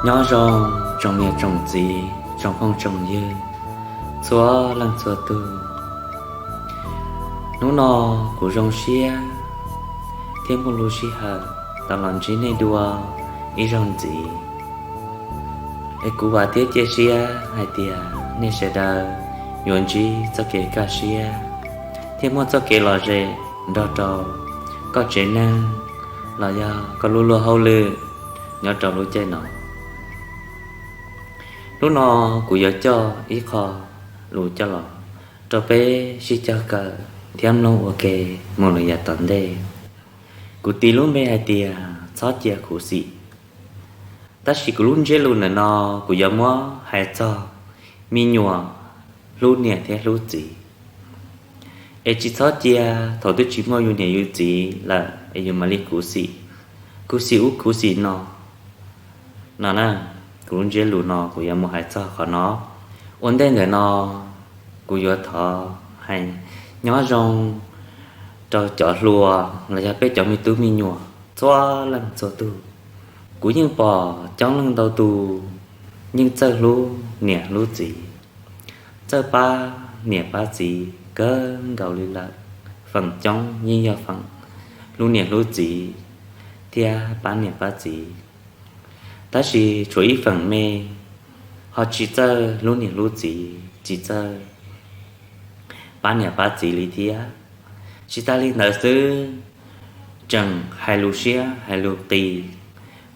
Nyob zoo tsoom niam tsoom txiv, tsoom phooj tsoom ywg, txhua leej txhua tug. Hnub no kuv zoo siab thiab muaj lub sij hawm tau los ntsib nej dua ib zaug ntxiv. Es kuv vam thiab cia siab hais tias nej sawv daws yuav ntsib txoj kev kaj siab thiab muaj txoj kev lom zem nrog rau koj tsev neeg los yog koj lub luag hauj lwm nyob rau lub caij no. Hnub no kuv yuav coj ib qho lus coj los rau peb sib cog kawm thiab mloog ua ke mus lawm yav tom ntej. Kuv tis lub npe hais tias txhob cia khuv xim. Tab sis kuv lub ntsiab lus ntawm no kuv yuav muab hais txog me nyuam hlub niam thiab hlub txiv. Es tsis txhob cia thaum twb tsis muaj yus niam yus txiv lawm es yus mam li khuv xim, khuv xim ub khuv xim no. No na, kuv lub ntsiab lus no kuv yuav mus hais txog qhov no. Ua ntej ntawm no kuv yuav thov hais nyob zoo rau cov hluas los yog peb cov me tub me nyuam txhua leej txhua tug. Kuv yeej pom coob leej ntau tus yeej txawj hlub niam hlub txiv, txawj pab niam pab txiv kawg nkaus li lawm. Feem coob yeej yog feem hlub niam hlub txiv thiab pab niam pab txiv. Tab sis tshuav ib feem me ho tsis txawj hlub niam hlub txiv, tsis txawj pab niam pab txiv li thiab. Tsis tas li ntawd xwb, tseem hais lus siab hais lus qis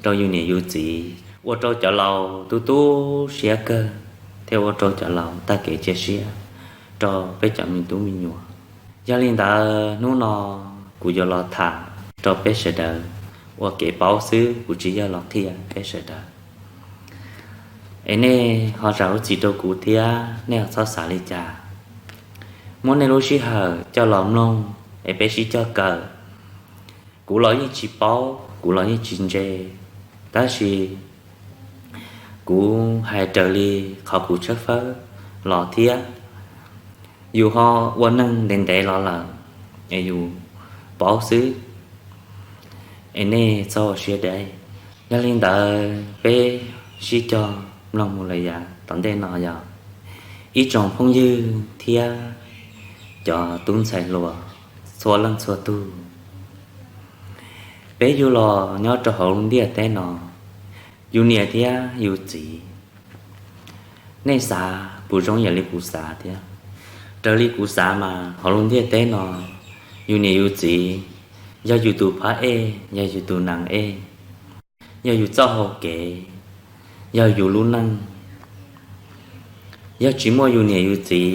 rau yus niam yus txiv, ua rau cov laus tu tu siab kawg thiab ua rau cov laus tag kev cia siab rau peb cov me tub me nyuam. Yog li ntawd hnub no kuv yuav los tham rau peb sawv daws ua kev paub xwb, kuv tsis yog los qhia peb sawv daws. Es nej ho zam lub txim rau kuv thiab nej ho txhob xav li cas. Muab nej lub sij hawm coj los mloog es peb sib cog kawm. Kuv los yeej tsis paub, kuv los yeej tsis ntse, tab sis kuv hais raws li qhov kuv tshawb fawb los thiab. Yus ho ua neeg ntev ntev los lawm es yus paub xwb, es nej txhob ua siab deb. Yog li ntawd peb sib cog mloog mus lawm yav tom ntej no yog ib tsoom phooj ywg thiab cov tub ntxhais hluas txhua leej txhua tug. Peb yug los nyob rau hauv lub ntiaj teb no, yus niam thiab yus txiv, nej xav puas zoo yam li kuv xav thiab? Raws li kuv xav mas hauv lub ntiaj teb no, yus niam yus txiv yog yus tus phab ej, yog yus tus nees ej, yog yus txoj hau kev, yog yus lub neej. Yog tsis muaj yus niam yus txiv,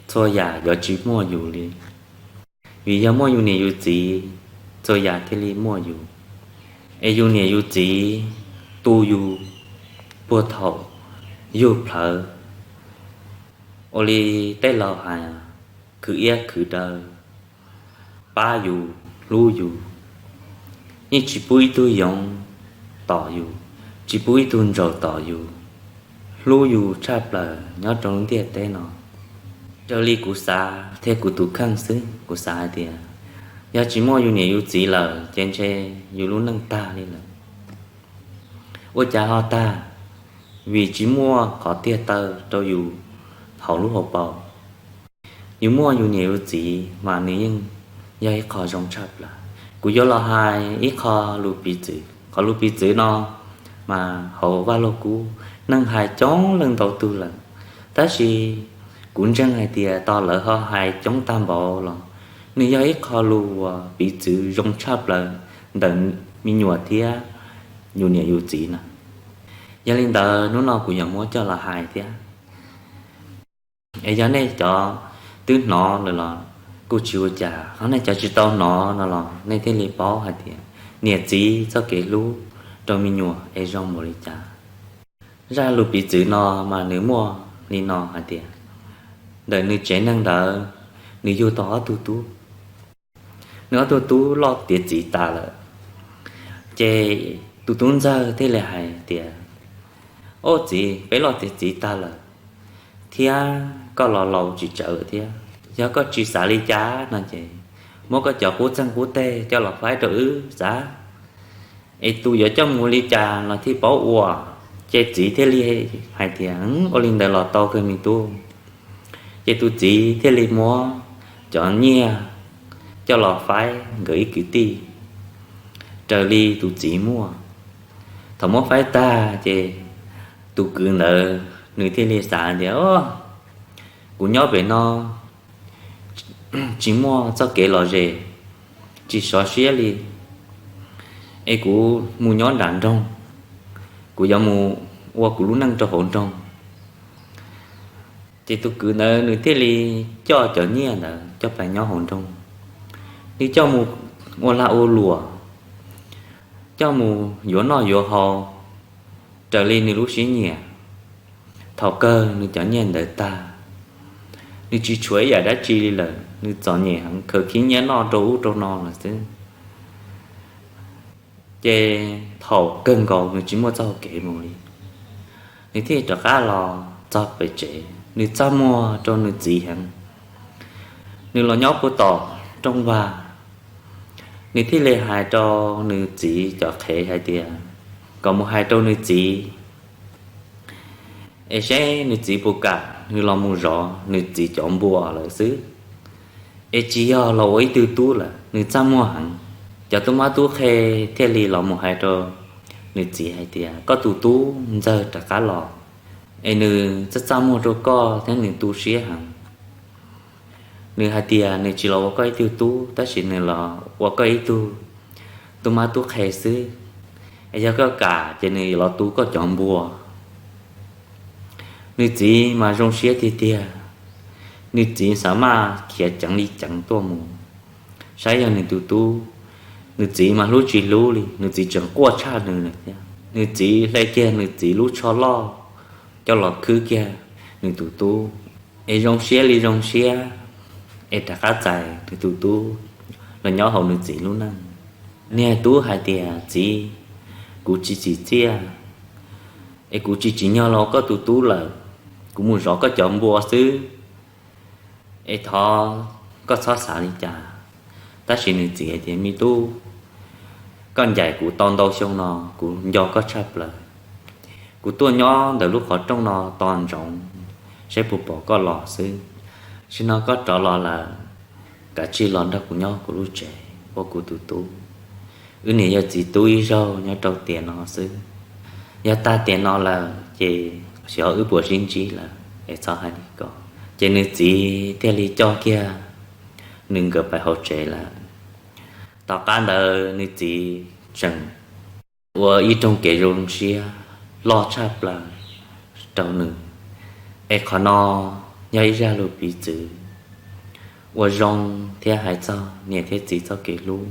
txhua yam yuav tsis muaj yus li. Vim yog muaj yus niam yus txiv, txhua yam thiaj li muaj yus. Es yus niam yus txiv tu yus puag thaum yug plhawv, ua li tej laus hais, khwv iab khwv daw, pab yus, hlub yus, yeej tsis pub ib tug yoov tom yus, tsis pub ib tug ntsaum tom yus, hlub yus tshaj plaws nyob rau lub ntiaj teb no. Raws li kuv xav thiab kuv tus kheej xwb, kuv xav hais tias yog tsis muaj yus niam yus txiv lawm ces ntshe yus lub neej tag li lawm. Ua cas ho tag? Vim tsis muaj qhov tiag taw rau yus hauv lub hauv paus. Yus muaj yus niam yus txiv mas nws yeej yog ib qho zoo tshaj plaws. Kuv yuav los hais ib qho lus piv txwv. Qhov lus piv txwv no mas hauv Vaj Lug Kub neeg hais coob leej ntau tug lawm, tab sis kuv ntseeg hais tias tos lawv ho hais coob tag npaum los nws yog ib qho lus uas piv txwv zoo tshaj plaws ntawm me nyuam thiab yus niam yus txiv na. Yog li ntawd hnub no kuv yuav muab coj los hais thiab. Es yog nej cov twb hnov lawm los kuj tsis ua cas, ho nej cov tsis tau hnov no los nej thiaj li paub hais tias niam txiv txoj kev hlub rau me nyuam es zoo npaum li cas. Zaj lus piv txwv no mas nws muaj li no hais tias, ntawm nws tsev neeg ntawd nws yug tau ob tug tub. Nws ob tug tub loj tiav txiv tas lawm, ces tus tub ntxawg thiaj li hais tias, Au txiv, peb loj tiav txiv tag lawm thiab koj los laus tsis tsawv lawm thiab, yog koj tsis xav li cas no ces muab koj cov qub txeeg qub teg coj los faib rau wb xav, es tus yuav coj mus li cas los thiaj paub ua. Ces txiv thiaj li hais tias, Ua li ntawd los tau kawg me tub. Ces tus txiv thiaj li muab cov nyiaj coj los faib nkawd ib kwv tij raws li tus txiv muaj. Thaum muab faib tag ces tus kwv ntawd nws thiaj li xav tias, Kuv nyob pem no tsis muaj txoj kev lom zem, tsis sov siab li, es kuv mus nyob nram nroog, kuv yuav mus ua kuv lub neej rau hauv nroog. Ces tus kwv ntawd nws thiaj li coj cov nyiaj ntawd coj pais nyob hauv nroog, nws coj mus ua lag ua luam, coj mus yuav noj yuav haus raws li nws lub siab nyiam. Thaum kawg nws cov nyiaj ntawd tag, nws tsis tshuav ib yam dab tsi li lawm, nws txom nyem heev, khaws khib nyiab noj rau ub rau no lawm xwb. Ces thaum kawg nkaus nws tsis muaj txoj hau kev mus li, nws thiaj rov qab los txog pem tsev, nws txaj muag rau nws txiv heev. Nws los nyob puag tom rooj vag, nws thiaj li hais rau nws txiv cov qhev hais tias kom mus hais rau nws txiv es seb nws txiv puas kam nws los mus zov nws txiv cov npua lawm xwb, es tsis yog los ua ib tug tub lawm. Nws txaj muag heev. Cov tub mab tub qhe thiaj li los mus hais rau nws txiv hais tias, Koj tus tub ntxawg rov qab los, es nws txaj txaj muag rau koj thiab nws tu siab heev. Nws hais tias nws tsis los ua koj ib tug tub, tab sis nws los ua koj ib tug tub mab tub qhe xwb, es yog koj kam ces nws los tu koj cov npua. Nws txiv mas zoo siab tiag tiag, nws txiv xav maj khiav ceev li ceev tuaj mus saib yog nws tus tub. Nws txiv mas hlub tsis hlub li, nws txiv tseem quaj tshaj nws lawm thiab. Nws txiv hle kiag nws txiv lub tsho loj coj los khwb kiag nws tus tub, es zoo siab li zoo siab, es rov qab txais nws tus tub los nyob hauv nws txiv lub neej. Niag tub hais tias, Txiv, kuv tsis tsim txiaj, es kuv tsis tsim nyog los koj tus tub lawm, kuv mus zov koj cov npua xwb, es thov koj txhob xav li cas. Tab sis nws txiv hais tias, Me tub, koj ncaim kuv tau ntau xyoo no, kuv nco koj tshaj plaws. Kuv tuaj nyob ntawm lub qhov rooj no tos ntsoov saib puas pom koj los xwb. Sim no koj rov los lawm, kav tsij los nrog kuv nyob kuv lub tsev ua kuv tus tub. Wb niam yog txiv tub ib zaug nyob rau tiam no xwb, yog tag tiam no lawm ces xyov wb puas sib ntsib lawm, es txhob hais li ko. Ces nws txiv thiaj li coj kiag nws nkawd pais hauv tsev lawm. Tom qab ntawd nws txiv tseem ua ib rooj kev zoo siab loj tshaj plaws rau nws, es qhov no yog ib zaj lus piv txwv ua zoo thiab hais txog niam thiab txiv txoj kev hlub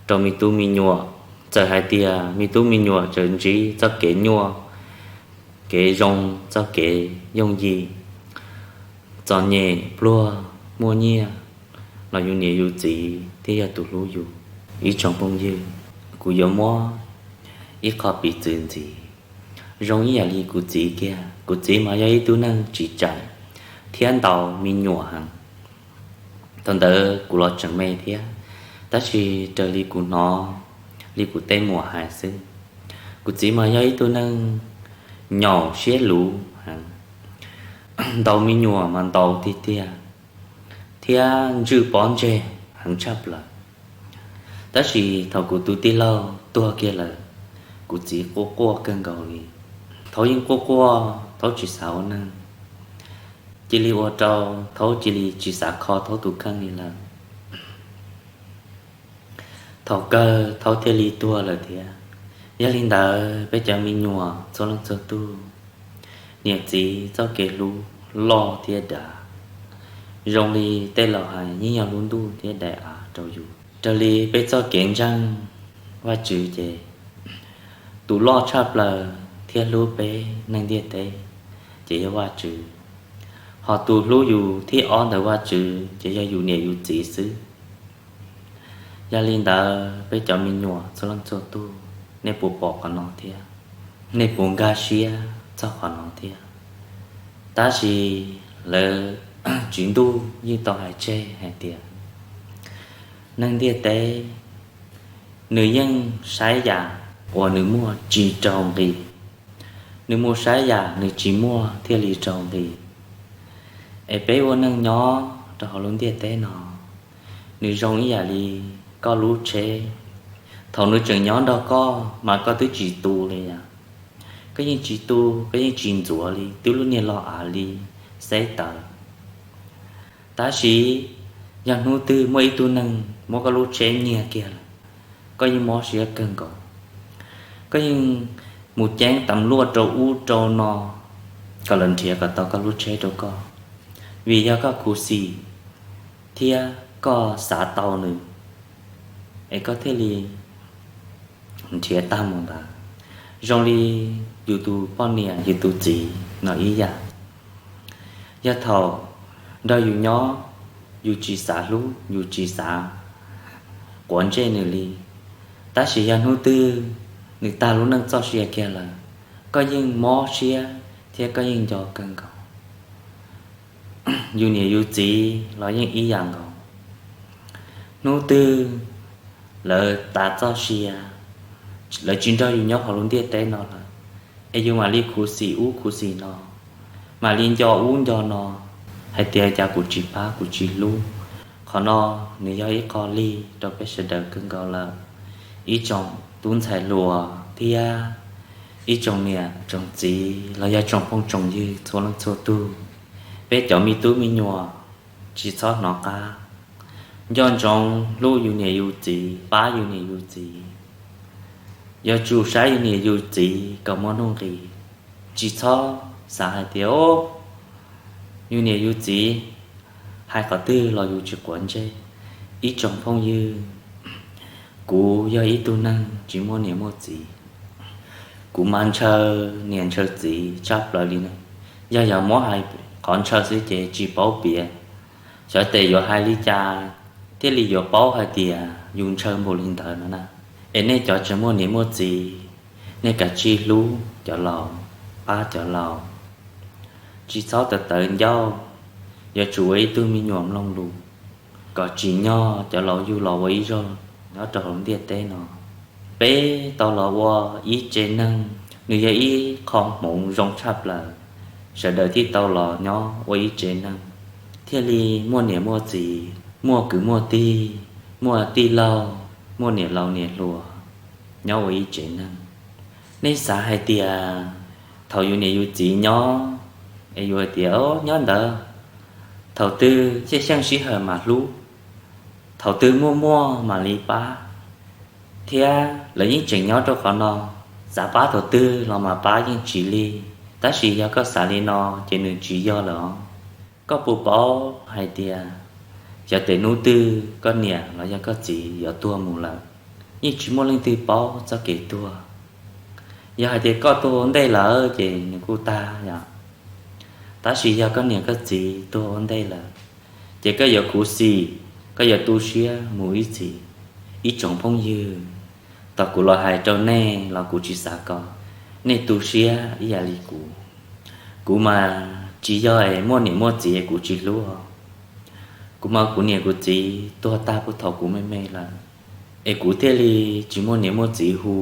rau me tub me nyuam. Txawm hais tias me tub me nyuam tseem ntsib txoj kev nyuaj, kev zoo, txoj kev yooj yim, txom nyem pluag, muaj nyiaj, los yus niam yus txiv thiaj yog tus hlub yus. Ib tsoom phooj ywg, kuv yuav muab ib qho piv txwv ntxiv zoo ib yam li kuv txiv kiag. Kuv txiv mas yog ib tug neeg tsis tsaim thiab ntaus me nyuam heev. Thaum ntawd kuv los tseem me thiab, tab sis raws li kuv hnov li kuv tej muam hais xwb, kuv txiv mas yog ib tug neeg nyaum siab luv heev, ntaus me nyuam mas ntaus tiag tiag thiab ntswj pob ntseg heev tshaj plaws. Tab sis thaum kuv tus tij laug tuag kiag lawm, kuv txiv quaj quaj kawg nkaus li. Thaub yeej quaj quaj, Thaub tsis xav ua neeg, cia li ua rau Thaub cia li tsis xav kho Thaub tus kheej li lawm. Thaum kawg Thaub thiaj li tuag lawm thiab. Yog li ntawd peb cov me nyuam txhua leej txhua tug, niam txiv txoj kev hlub loj thiab dav, zoo li tej laus hais yeej yog lub ntuj thiab daim av rau yus. Raws li peb txoj kev ntseeg Vajtswv ces tus loj tshaj plaws thiab hlub peb neeg ntiaj teb ces yog Vajtswv, ho tus hlub yus thib ob ntawm Vajtswv ces yog yus niam yus txiv xwb. Yog li ntawd peb cov me nyuam txhua leej txhua tug, nej puas pom qhov no thiab? Nej puas nkag siab txog qhov no thiab? Tab sis lawv Tswv Ntuj yeej tau hais tseg hais tias neeg ntiaj teb nws yeej saib yam uas nws muaj tsis raug nqi. Nws mus saib yam nws tsis muaj thiaj li raug nqi. Es peb ua neej nyob rau hauv lub ntiaj teb no, nws zoo ib yam li koj lub tsheb. Thaum nws tseem nyob nrog koj mas koj twb tsis tu li yom. Koj yeej tsis tu, koj yeej tsis ntxuav li, twb lub niag lo av li xeb tawv. Tab sis yog hnub twg muaj ib tug neeg muab koj lub tsheb nyiag kiag lawm, koj yeej mob siab kawg nkaus. Koj yeej mus ceeb tas luaj rau ub rau no kom lawv nrhiav kom tau koj lub tsheb rau koj, vim yog koj khuv xim thiab koj xav tau nws, es koj thiaj li nrhiav tag mus ntawd. Zoo li yus tus poj niam yus tus txiv no ib yam. Yog thaum nrog yus nyob, yus tsis xav hlub, yus tsis xav quav ntsej nws li, tab sis yog hnub twg nws tag lub neej txoj sia kiag lawm, koj yeej mob siab thiab koj yeej nco kawg nkaus. Yus niam yus txiv los yeej ib yam nkaus. Hnub twg lawv tas txoj sia, lawv tsis nrog yus nyob hauv lub ntiaj teb no lawm, es yus mam li khuv xim ub khuv xim no, mam li nco ub nco no, hais tias cas kuv tsis pab kuv tsis hlub. Qhov no nws yog ib qho lig rau peb sawv daws kawg nkaus lawm, ib tsoom tub ntxhais hluas thiab ib tsoom niam tsoom txiv los yog tsoom phooj tsoom ywg txhua leej txhua tug. Peb cov me tub me nyuam tsis txhob hnov qab, nco ntsoov hlub yus niam yus txiv, pab yus niam yus txiv. Yuav tsum saib yus niam yus txiv kom muaj nuj nqis, tsis txhob xav hais tias o, yus niam yus txiv hais qhov twg los yus tsis quav ntsej. Ib tsoom phooj ywg, kuv yog ib tug neeg tsis muaj niam muaj txiv, kuv mas ntshaw niam ntshaw txiv tshaj plaws li ne. Yog yog muab hais qhov ntshaw xwb ces tsis paub piav, xyov tes yuav hais li cas thiaj li yuav paub hais tias yus ntshaw npaum li ntawd no na. Es nej cov tseem muaj niam muaj txiv, nej kav tsij hlub cov laus, pab cov laus, tsis txhob tawv tawv ncauj. Yuav tsum ua ib tug me nyuam mloog lus kom tsim nyog cov laus yug los ua ib zaug nyob rau hauv ntiaj teb no. Peb tau los ua ib tsev neeg, nws yog ib qho hmoov zoo tshaj plaws. Sawv daws thiaj tau los nyob ua ib tsev neeg, thiaj li muaj niam muaj txiv, muaj kwv muaj tij, muaj tij laug, muaj niam laus niam hluas nyob ua ib tsev neeg. Nej xav hais tias thaum yus niam yus txiv nyob, es yus hais tias o nyob ntawd, thaum twg xyeej xyeej sij hawm mas hlub, thaum twg muaj muaj mam li pab, thiab lawv yeej tseem nyob rau qhov no, xav pab thaum twg los mas pab yeej tsis lig. Tab sis yog koj xav li no ces nws tsis yog lawm os. Koj puas paub hais tias xyov tes hnub twg koj niam los yog koj txiv yuav tuag mus lawm, yeej tsis muaj leej twg paub txoj kev tuag. Yog hais tias koj tuag ua ntej lawm ces nws kuj tag yom. Tab sis yog koj niam koj txiv tuag ua ntej lawm, ces koj yuav khuv xim, koj yuav tu siab mus ib txhis. Ib tsoom phooj ywg, thaum kuv los hais rau nej los kuv tsis xav kom nej tu siab ib yam li kuv. Kuv mas tsis yog es muaj niam muaj txiv kuv tsis hlub. Kuv mas kuv niam kuv txiv tuag tag puag thaum kuv me me lawm, es kuv thiaj li tsis muaj niam muaj txiv hu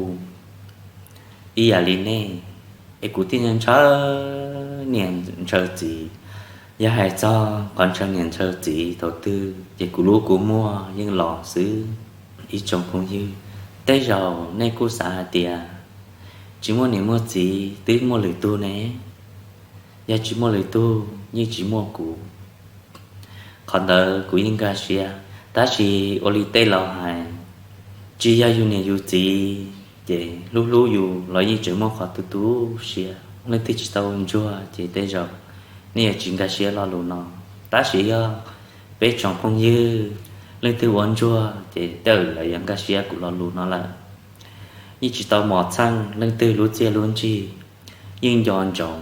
ib yam li nej, es kuv thiaj ntshaw niam ntshaw txiv. Yog hais txog qhov ntshaw niam ntshaw txiv thaum twg ces kuv lub kua muag yeej los xwb. Ib tsoom phooj ywg, tej zaum nej kuj xav hais tias tsis muaj niam muaj txiv twb muaj lwm tug ne. Yog tsis muaj lwm tug yeej tsis muaj kuv. Qhov ntawd kuv yeej nkag siab, tab sis ua li tej laus hais, tsis yog yus niam yus txiv ces hlub hlub yus los yeej tseem muaj qhov tu tu siab. Leej twg tsis tau ua ntsuag ces tej zaum nej yuav tsis nkag siab lo lus no. Tab sis yog peb tsoom phooj ywg leej twg ua ntsuag ces tej zaum lawv yuav nkag siab kuv lo lus no lawm. Yeej tsis tau mos txheej leej twg lub txiaj lub ntsig, yeej nco ntsoov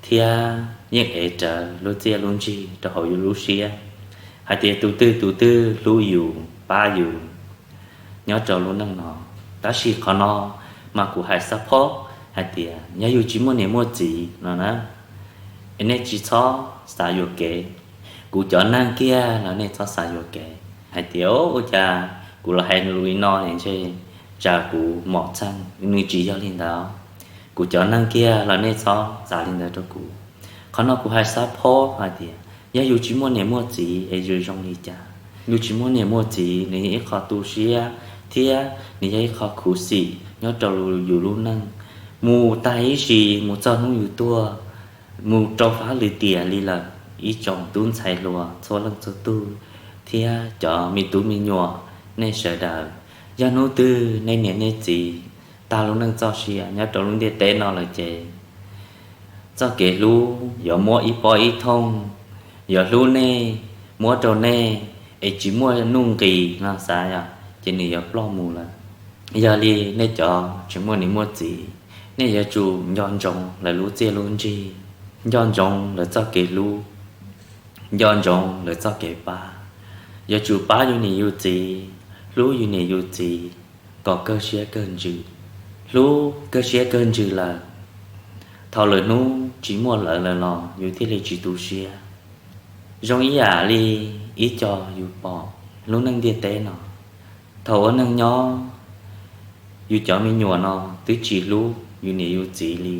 thiab yeej ev rawv lub txiaj lub ntsig rau hauv yus lub siab hais tias tus twg tus twg hlub yus pab yus nyob rau lub neej no. Tab sis qhov no mas kuv hais xab phob hais tias yog yus tsis muaj niam muaj txiv no na, es nej tsis txhob xav yuam kev. Kuv cov neeg kiag los nej txhob xav yuam kev hais tias ua cas kuv los hais lus li no ntshe tsam kuv mos txheej, nws tsis yog li ntawd. Kuv cov neeg kiag los nej txhob xav li ntawd rau kuv. Qhov no kuv hais xav phob hais tias yog yus tsis muaj niam muaj txiv es yus zoo li cas? Yus tsis muaj niam muaj txiv nws yog ib qho tu siab thiab nws yog ib qho khuv xim nyob rau yus lub neej. Mus tag ib sim mus txog hnub yus tuag, mus rau fab lwm tiam li lawm, ib tsoom tub ntxhais hluas txhua leej txhua tug thiab cov me tub me nyuam, nej sawv daws, yog hnub twg nej niam nej txiv tag lub neej txoj sia nyob rau lub ntiaj teb no lawm ces txoj kev hlub yuav muab ib pob ib thooj, yuav hlub nej, muab rau nej, es tsis muaj nuj nqis no xav yom, ces nws yuav ploj mus lawm. Yog li nej cov tseem muaj niam muaj txiv, nej yuav tsum nco ntsoov lawv lub txiaj lub ntsig, nco ntsoov lawv txoj kev hlub, nco ntsoov lawv txoj kev pab. Yuav tsum pab yus niam yus txiv, hlub yus niam yus txiv kom kawg siab kawg ntsws. Hlub kawg siab kawg ntsws lawm, thaum lwm hnub tsis muaj lawv lawm los yus thiaj li tsis tu siab. Zoo ib yam li ib co yus pom lub neej ntiaj teb no, thaum ua neej nyob, yus cov me nyuam no twb tsis hlub yus niam yus txiv li.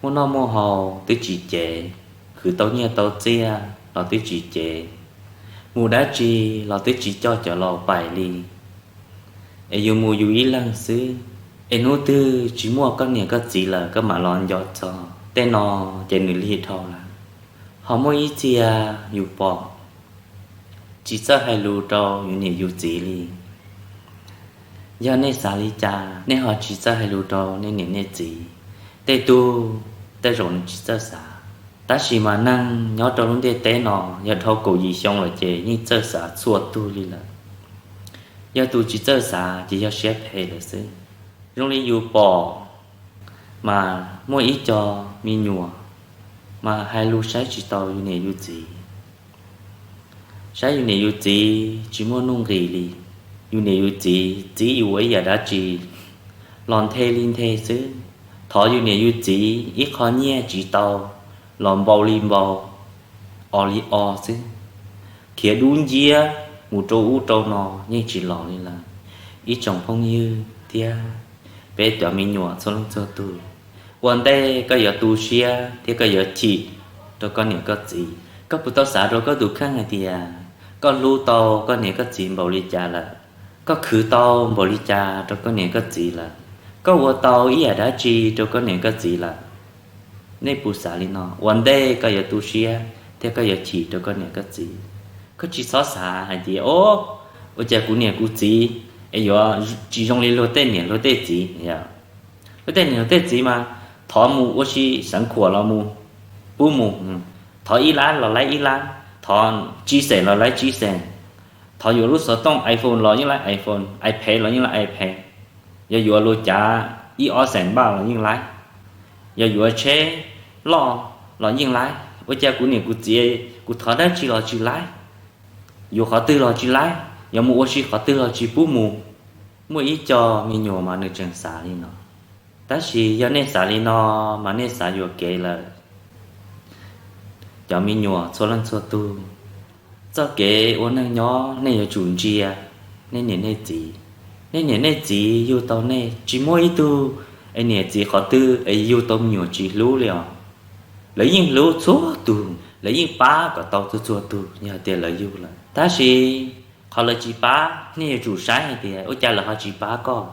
Muaj noj muaj haus twb tsis cev, khwv tau nyiaj tau txiaj los twb tsis cev, mus dab tsi los twb tsis coj cov laus pais li. Es yus mus yus ib leeg xwb, es hnub twg tsis muaj koj niam koj txiv lawm koj mam los nco txog. Tej no ces nws lig dhau lawm. Ho muaj ib txhia yus pom tsis txawj hais lus rau yus niam yus txiv li. Yog nej xav li cas nej ho tsis txawj hais lus rau nej niam nej txiv? Tej tug tej zaum nws tsis txawj xav, tab sis mas neeg nyob rau lub ntiaj teb no yog dhau kaum yim xyoo lawm ces yeej txawj xav txhua tug li lawm. Yog tus tsis txawj xav ces yog siab phem lawm xwb. Zoo li yus pom mas muaj ib co me nyuam mas hais lus saib tsis taus yus niam yus txiv. Saib yus niam yus txiv tsis muaj nuj nqis li. Yus niam yus txiv txib yus ua ib yam dab tsi los nthe li nthe xwb. Thov yus niam yus txiv ib qho nyiaj tsis tau los npau li npau, o li o xwb. Khiav dub nciab mus rau ub rau no yeej tsis los li lawm. Ib tsoom phooj ywg thiab peb cov me nyuam txhua leej txhua tus, ua ntej koj yuav tu siab thiab koj yuav chim rau koj niam koj txiv, koj puas tau xav rau koj tus kheej hais tias koj hlub tau koj niam koj txiv npaum li cas lawm? Koj khwv tau npaum li cas rau koj niam koj txiv lawm? Koj ua tau ib yam dab tsi rau koj niam koj txiv lawm? Nej puas xav li no? Ua ntej koj yuav tu siab thiab koj yuav chim rau koj niam koj txiv, koj tsis txhob xav hais tias, o, ua cas kuv niam kuv txiv es yuav tsis zoo li luag tej niam luag tej txiv? Luag tej niam luag tej txiv mas thov mus ua si xeev khuam los mus pub mus, thov ib lab los laib ib lab, thov tsib xees los laib tsib xees, thov yuav lub xov tooj iPhone los yeej laib iPhone, iPad los yeej laib iPad, yog yuav luag cav ib ob xees npaj los yeej laib, yog yuav tsheb loj los yeej laib. Ua cas kuv niam kuv txiv kuv thov dab tsi los tsis laib, yuav qhov twg los tsis laib, yuav mus ua si qhov twg los tsis pub mus? Muaj ib co me nyuam mas nws tseem xav li no. Tab sis yog nej xav li no mas nej xav yuam kev lawm. Cov me nyuam txhua leej txhua tug, txoj kev ua neej nyob nej yuav tsum ntsia nej niam nej txiv. Nej niam nej txiv yug tau nej, tsis muaj ib tug es niam txiv qhov twg es yug tau me nyuam tsis hlub li os. Lawv yeej hlub txhua tus, lawv yeej pab kom tau txhua txhua tus yog tias lawv yug lawm. Tab sis qhov lawv tsis pab nej yuav tsum saib hais tias ua cas lawv ho tsis pab koj.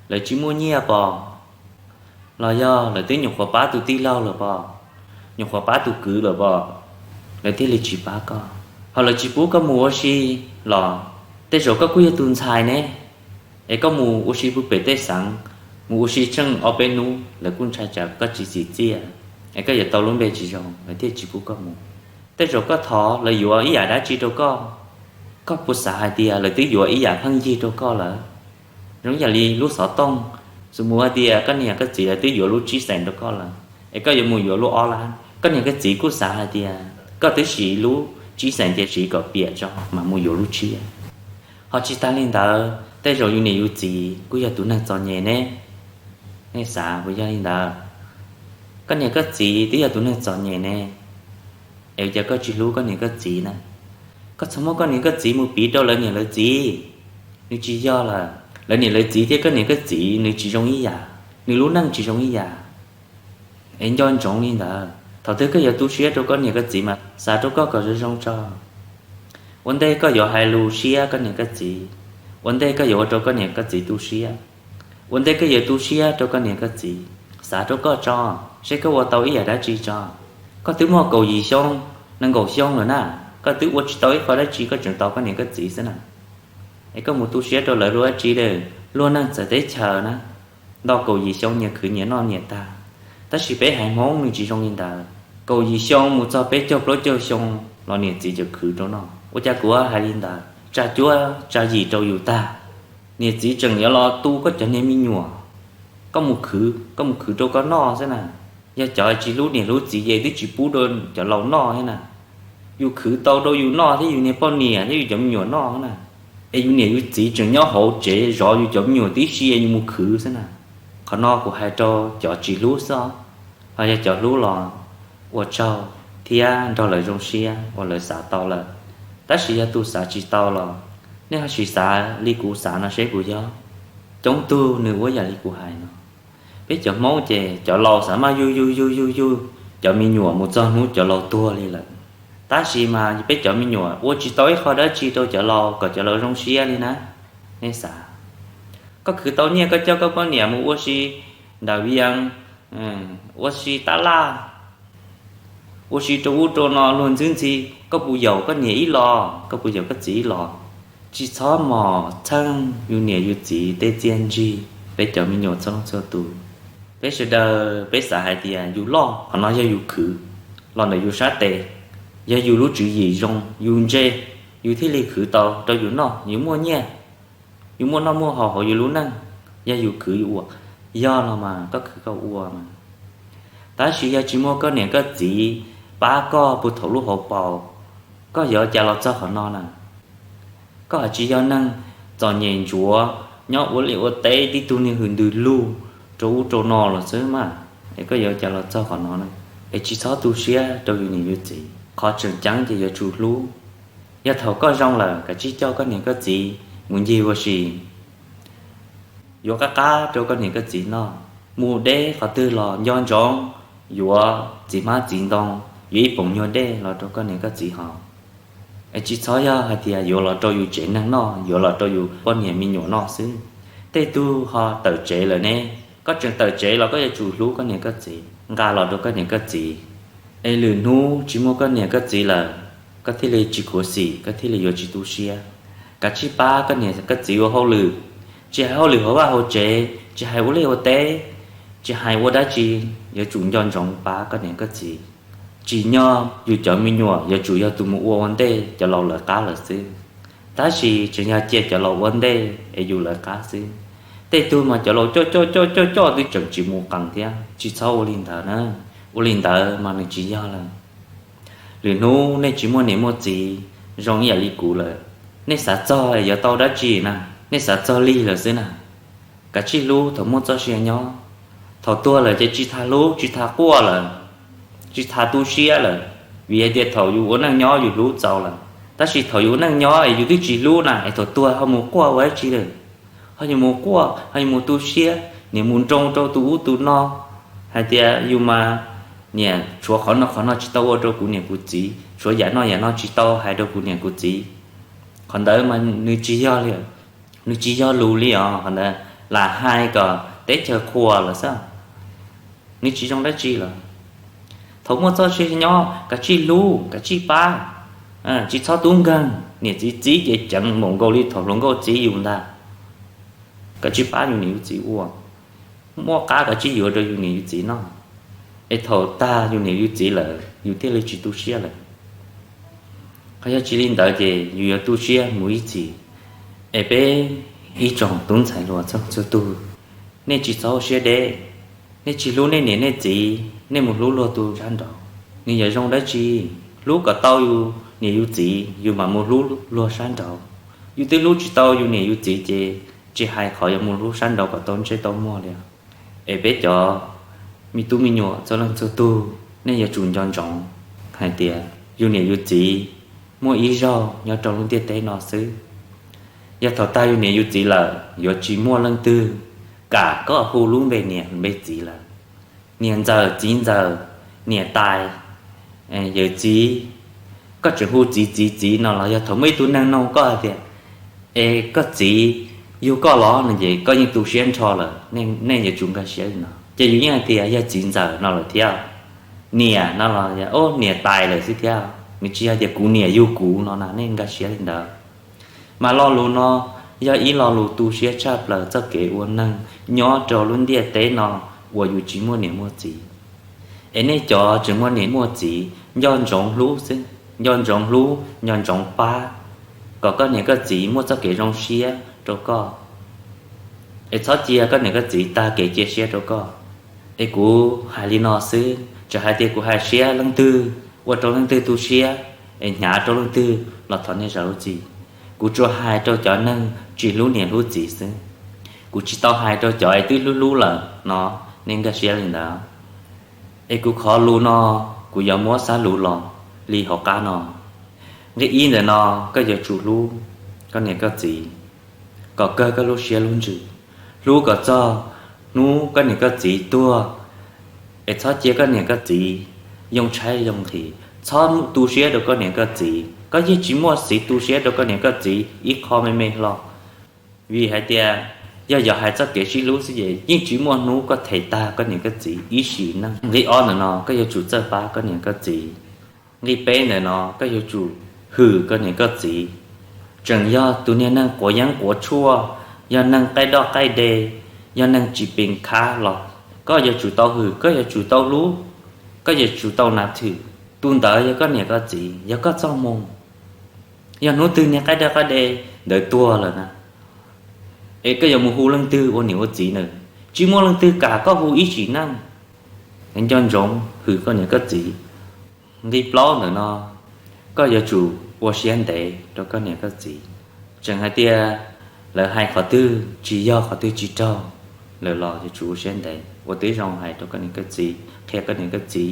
Lawv tsis muaj nyiaj pom, los yog lawv twb nyuam qhuav pab tus tij laug lawm pom, nyuam qhuav pab tus kwv lawm pom, lawv thiaj li tsis pab koj. Ho lawv tsis pub koj mus ua si los tej zaum koj kuj yog tus ntxhais ne, es koj mus ua si puag pem tej xeev, mus ua si tsheej ob peb hnub lawv kuj ntshai tsam koj tsis txim txiaj, es koj yuav tau lub npe tsis zoo lawv thiaj tsis pub koj mus. Tej zaum koj thov lawv yuav ib yam dab tsi rau koj, koj puas xav hais tias lawv twb yuav ib yam pheej yig rau koj lawm? Zoo yam li lub xov tooj, xu mus hais tias koj niam koj txiv lawv twb yuav lub tsib xees rau koj lawm, es koj yuav mus yuav lub ob lab. Koj niam koj txiv kuj xav hais tias koj twb siv lub tsib xees ces siv kom piam tso mas mus yuav lub tshiab. Ho tsis tas li ntawd tej zaum yus niam yus txiv kuj yog tus neeg txom nyem ne. Nej xav puas yog li ntawd? Koj niam koj txiv twb yog tus neeg txom nyem ne, es ua cas koj tsis hlub koj niam koj txiv na? Koj txhob muab koj niam koj txiv mus piv rau lawv niam lawv txiv, nws tsis yog lawm. Lawv niam lawv txiv thiab koj niam koj txiv nws tsis zoo ib yam. nws lub neej tsis zoo ib yam. Es nco ntsoov li ntawd, thaum twg koj yuav tu siab rau koj niam koj txiv mas xav rau koj kom zoo zoo tso. Ua ntej koj yuav hais lus siab koj niam koj txiv, ua ntej koj yuav ua rau koj niam koj txiv tu siab, ua ntej koj yuav tu siab rau koj niam koj txiv, xav rau koj tso, seb koj ua tau ib yam dab tsi tso. Koj twb muaj kaum yim xyoo, nees nkaum xyoo lawm na, koj twb ua tsis tau ib qho dab tsi, koj tseem tos koj niam koj txiv xwb na. Es koj mus tu siab rau lawv luag dab tsi lawm? Luag neej txawv teb chaws na, nto kaum yim xyoo nyias khwv nyias noj nyias tag. Tab sis peb haiv Hmoob nws tsis zoo li ntawd, kaum yim xyoo mus txog peb caug plaub caug xyoo los niam txiv tseem khwv rau noj. Ua cas kuv hais li ntawd? Tsa cuab tsa yim rau yus tag, niam txiv tseem yuav los tu koj cov niag me nyuam, koj mus khwv, koj mus khwv rau koj noj xwb na. Yog cov tsis hlub niam hlub txiv ces twb tsis pub rau cov laus noj thiab na. Yus khwv tau rau yus noj thiab yus niag poj niam thiab yus cov me nyuam noj na. Es yus niam yus txiv tseem nyob hauv tsev zov yus cov me nyuam tib si, yus mus khwv xwb na. Qhov no kuv hais rau cov tsis hlub xwb, ho yog cov hlub los ua tsaug thiab nrog lawv zoo siab uas lawv xav tau lawm. Tab sis yog tus xav tsis tau los nej ho sim xav li kuv xav no seb puas yog. Coob tug nws ua yam li kuv hais no. Peb cov Hmoob ces cov laus xav maj yug yug yug yug yug cov me nyuam mus txog hnub cov laus tuag li lawm. Tab sis mas peb cov me nyuam ua tsis tau ib qho dab tsi rau cov laus kom cov laus zoo siab li na. Nej xav, koj khwv tau nyiaj koj coj koj poj niam mus ua si nram Vias, ua si tab laj, ua si rau ub rau no luag ntxwb ntxhi, koj puas yaum koj niam ib los, koj puas yaum koj txiv ib los? Tsis txhob mos txheej yus niam yus txiv tej txiaj ntsig. Peb cov me nyuam txhua leej txhua tus, peb sawv daws peb xav hais tias yus loj, qhov no yog yus khwv los ntawm yus sab tes, yog yus lub tswv yim zoo yus ntse, yus thiaj li khwv tau rau yus noj yus muaj nyiaj, yus muaj noj muaj haus hauv yus lub neej. Yog yus khwv yus ua, yog los mas koj khwv koj ua mas. Tab sis yog tsis muaj koj niam koj txiv pab koj puag thaum lub hauv paus, koj yuav cas los txog qhov no na? Koj hais tsis yog neeg txom nyem ntsuav nyob ua liaj ua teb tib tug niag hws ntws lug rau ub rau no los xwb mas, es koj yuav cas los txog qhov no na? Es tsis txhob tu siab rau yus niam yus txiv, qhov tseem ceeb ces yuav tsum hlub. Yog thaum koj zoo lawm kav tsij coj koj niam koj txiv mus ncig ua si, yuav qab qab rau koj niam koj txiv noj. Mus deb qhov twg los nco ntsoov yuav txiv hmab txiv ntoo, yuav ib poom nyuag dej los rau koj niam koj txiv haus. Es tsis txhob yog hais tias yuav los rau yus tsev neeg noj, yuav los rau yus poj niam me nyuam noj xwb. Tej tug ho tawm tsev lawm ne, koj tseem tawm tsev los koj yuav tsum hlub koj niam koj txiv, nqa los rau koj niam koj txiv. Es lwm hnub tsis muaj koj niam koj txiv lawm, koj thiaj li tsis khuv xim, koj thiaj li yuav tsis tu siab. Kav tsij pab koj niam koj txiv ua hauj lwm, tsis hais hauj lwm hauv vaj hauv tsev, tsis hais ua liaj ua teb, tsis hais ua dab tsi, yuav tsum nco ntsoov pab koj niam koj txiv. Tsim nyog yus cov me nyuam yuav tsum yog tus mus ua ua ntej cov laus lawv qab lawm xwb. Tab sis tseem yog cia cov laus ua ntej es yus lawv qab xwb. Tej tug mas cov laus coj coj coj coj coj twb tseem tsis mus qees thiab. Tsis txhob ua li ntawd na, ua li ntawd mas nws tsis yog lawm. Lwm hnub nej tsis muaj niam muaj txiv zoo ib yam li kuv lawm, nej xav txog yuav tau dab tsi na? Nej xav txog lig lawm xwb na. Kav tsij hlub thaum muaj txoj sia nyob, thaum tuag lawm ces tsis tas hlub tsis tas quaj lawm, tsis tas tu siab lawm. Vim hais tias thaum yus ua neej nyob yus hlub txaus lawm, tab sis thaum yus ua neej nyob es yus twb tsis hlub na, es thaum tuag ho mus quaj ua dab tsi lawm? Ho yuav mus quaj, ho yuav mus tu siab, niam mus nroo rau tus ub tus no hais tias yus mas niam tshuav qhov no qhov no tsis tau ua rau kuv niam kuv txiv, tshuav yam no yam no tsis tau hais rau kuv niam kuv txiv. Qhov ntawd mas nws tsis yog li, nws tsis yog lus li os. Qhov ntawd lam hais kom teb chaws qhuas lawm xwb, nws tsis zoo dab tsi lawm. Thaum muaj txoj sia nyob kav tsij hlub kav tsij pab, tsis txhob tub nkeeg. Niam txiv txib ces ceev npaum nkaus li thaum hluas nkauj txib yus ntag. Kav tsij pab yus niam yus txiv ua, muaj qab kav tsij yuav rau yus niam yus txiv noj, es thaum tag yus niam yus txiv lawm yus thiaj li tsis tu siab lawm. Qhov yog tsis li ntawd ces yus yuav tu siab mus ib txhis. Es peb ib tsoom tub ntxhais hluas txhua txhua tug, nej tsis txhob siab deb, nej tsis hlub nej niam nej txiv, nej mus hlub luag tus sab nraud, nws yuav zoo dab tsi? Hlub kom tau yus niam yus txiv yus mam mus hlub luag sab nraud. Yus twb hlub tsis tau yus niam yus txiv ces tsis hais qhov yuav mus hlub sab nraud kom tau ntsej tau muag li. Es peb cov me tub me nyuam txhua leej txhua tug, nej yuav tsum nco ntsoov hais tias yus niam yus txiv muaj ib zaug nyob rau lub ntiaj teb no xwb. Yog thaum tag yus niam yus txiv lawm yuav tsis muaj leej twg kam koj hu lub npe niam npe txiv lawm. Niam ntxawm, txiv ntxawm, niam tais, yawm txiv, koj tseem hu txiv txiv txiv no los yog thaum muaj ib tug neeg nug koj hais tias, es koj txiv yug koj los no ces koj yeej tu siab nrho lawm, nej yuav tsum nkag siab li no. Ces yus yeej hais tias yog txiv ntxawm no lawm thiab, niam no los yog niam tais lawm xwb thiab, nws tsis yog tias kuv niam yug kuv no na, nej nkag siab li ntawd. Mas lo lus no yog ib lo lus tu siab tshaj plaws txoj kev ua neeg nyob rau lub ntiaj teb no uas yus tsis muaj niam muaj txiv. Es nej cov tseem muaj niam muaj txiv, nco ntsoov hlub xwb, nco ntsoov hlub, nco ntsoov pab, kom koj niam koj txiv muaj txoj kev zoo siab rau koj. Es txhob cia koj niam koj txiv tag kev cia siab rau koj. Es kuv hais li no xwb, txawm hais tias kuv hais siab leej twg, ua rau leej twg tu siab, es hnyav rau leej twg los thov nej zam lub txim. Kuv tsuas hais rau cov neeg tsis hlub niam hlub txiv xwb. Kuv tsis tau hais rau cov es twb hlub hlub lawm no, nej nkag siab li ntawd. Es kuv qhov lus no, kuv yuav muab xab lus los li hauv qab no. Nqe ib ntawm no, koj yuav tsum hlub koj niam koj txiv kom kawg koj lub siab lub ntsws. Hlub kom txog hnub koj niam koj txiv tuag, es txhob cia koj niam koj txiv yoo tshaib yoo nqhis, txhob tu siab rau koj niam koj txiv. Koj yeej tsis muaj xiv tu siab rau koj niam koj txiv ib qho me me hlo. Vim hais tias yog yuav hais txoj kev sib hlub xwb ces yeej tsis muaj hnub koj them tag koj niam koj txiv ib sim neej. Nqe ob ntawm no, koj yuav tsum txawj pab koj niam koj txiv. Nqe peb ntawm no, koj yuav tsum hwm koj niam koj txiv. Tseem yog tus niag neeg quav yeeb quav tshuaj, yog neeg qaij doj qaij de, yog neeg tsis pes khab los koj yuav tsum tau hwm, koj yuav tsum tau hlub, koj yuav tsum tau nas thwm. Tus ntawd yog koj niam koj txiv, yog koj txoj hmoo. Yog hnub twg niag qaij doj qaij de ntawd tuag lawm na, es koj yuav mus hu leej twg ua niam ua txiv na? Tsis muaj leej twg kam koj hu ib sim neej. Nco ntsoov hwm koj niam koj txiv. Nqe plaub ntawm no, koj yuav tsum ua siab ntev rau koj niam koj txiv. Tseem hais tias lawv hais qhov twg tsis yog, qhov twg tsis raug lawm los yuav tsum ua siab ntev, ua tib zoo hais rau koj niam koj txiv, qhia koj niam koj txiv.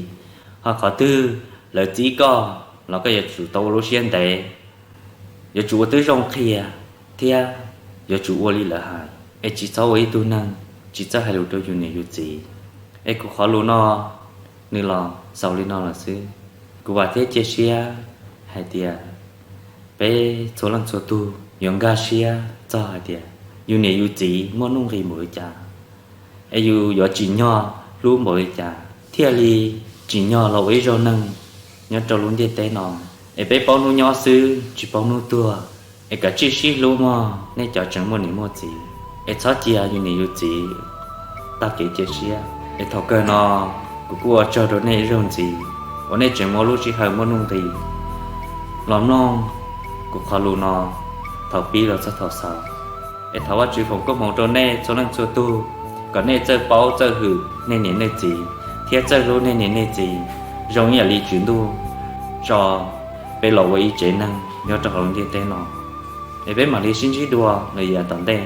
Ho qhov twg lawv txib koj los koj yuav tsum tau ua lub siab ntev, yuav tsum ua tib zoo qhia thiab yuav tsum ua li lawv hais, es tsis txhob ua ib tug neeg tsis txawj hais lus rau yus niam yus txiv. Es kuv qhov lus no nws los xaus li no lawm xwb. Kuv vam thiab cia siab hais tias peb txhua leej txhua tug yuav nkag siab txog hais tias yus niam yus txiv muaj nuj nqis npaum li cas, es yus yuav tsim nyog hlub npaum li cas thiaj li tsim nyog los ua ib zaug neeg nyob rau lub ntiaj teb no. Es peb paub hnub nyob xwb tsis paub hnub tuag, es kav tsij sib hlub mog nej cov tseem muaj niam muaj txiv, es txhob cia yus niam yus txiv tag kev cia siab. Es thaum kawg no kuv kuj ua tsaug rau nej ib zaug ntxiv uas nej tseem muaj lub sij hawm muaj nuj nqis los mloog kuv qhov lus no thaum pib los txog thaum xaus. Es thov Vajtswv foom koob hmoov rau nej txhua leej txhua tug, kom nej txawj paub txawj hwm nej niam nej txiv thiab txawj hlub nej niam nej txiv zoo ib yam li Tswv Ntuj tso peb los ua ib tsev neeg nyob rau hauv lub ntiaj teb no. Es peb mam li sib ntsib dua lwm yam tom ntej.